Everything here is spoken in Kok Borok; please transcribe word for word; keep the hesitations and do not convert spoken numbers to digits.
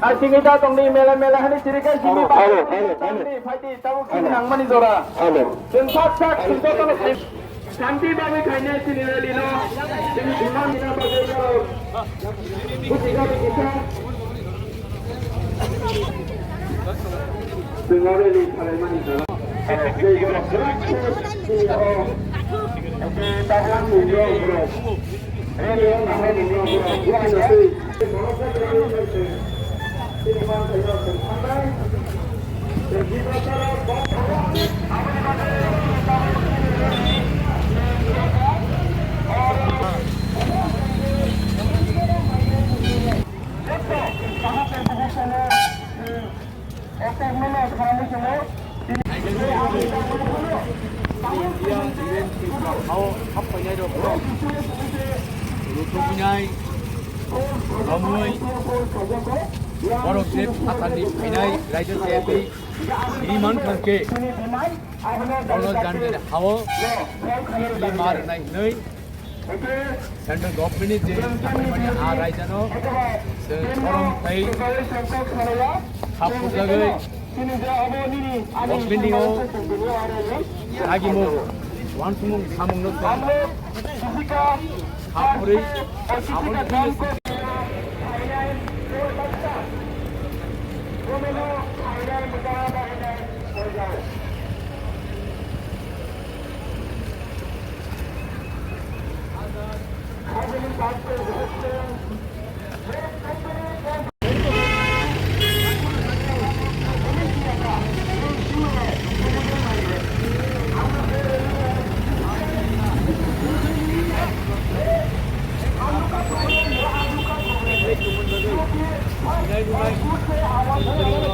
Asingita tongni mela mela hani chirikai sini ba. Tongni phaidi tabo kini nangmani jora. Chwng sak sak chwng jotono khai. Shanti bagwi khainai chini rally no. Chini dhuma mina bagwi jora. Buti gari kisa. Chwng rally khalaimani jora. Jai jora. Chini o. Tabang ni jora. Hao haphainai rok rok rutubinai romwi borok je phatarni phainai raida chayatwi ri mankha khe bono jani jani hao chini ma rwnai hwnwi Central government ni je sakhimani a raijano chwng khorom khai khapujagwi government ni o sagimung wansukmung samungno chwng khapurwi aboni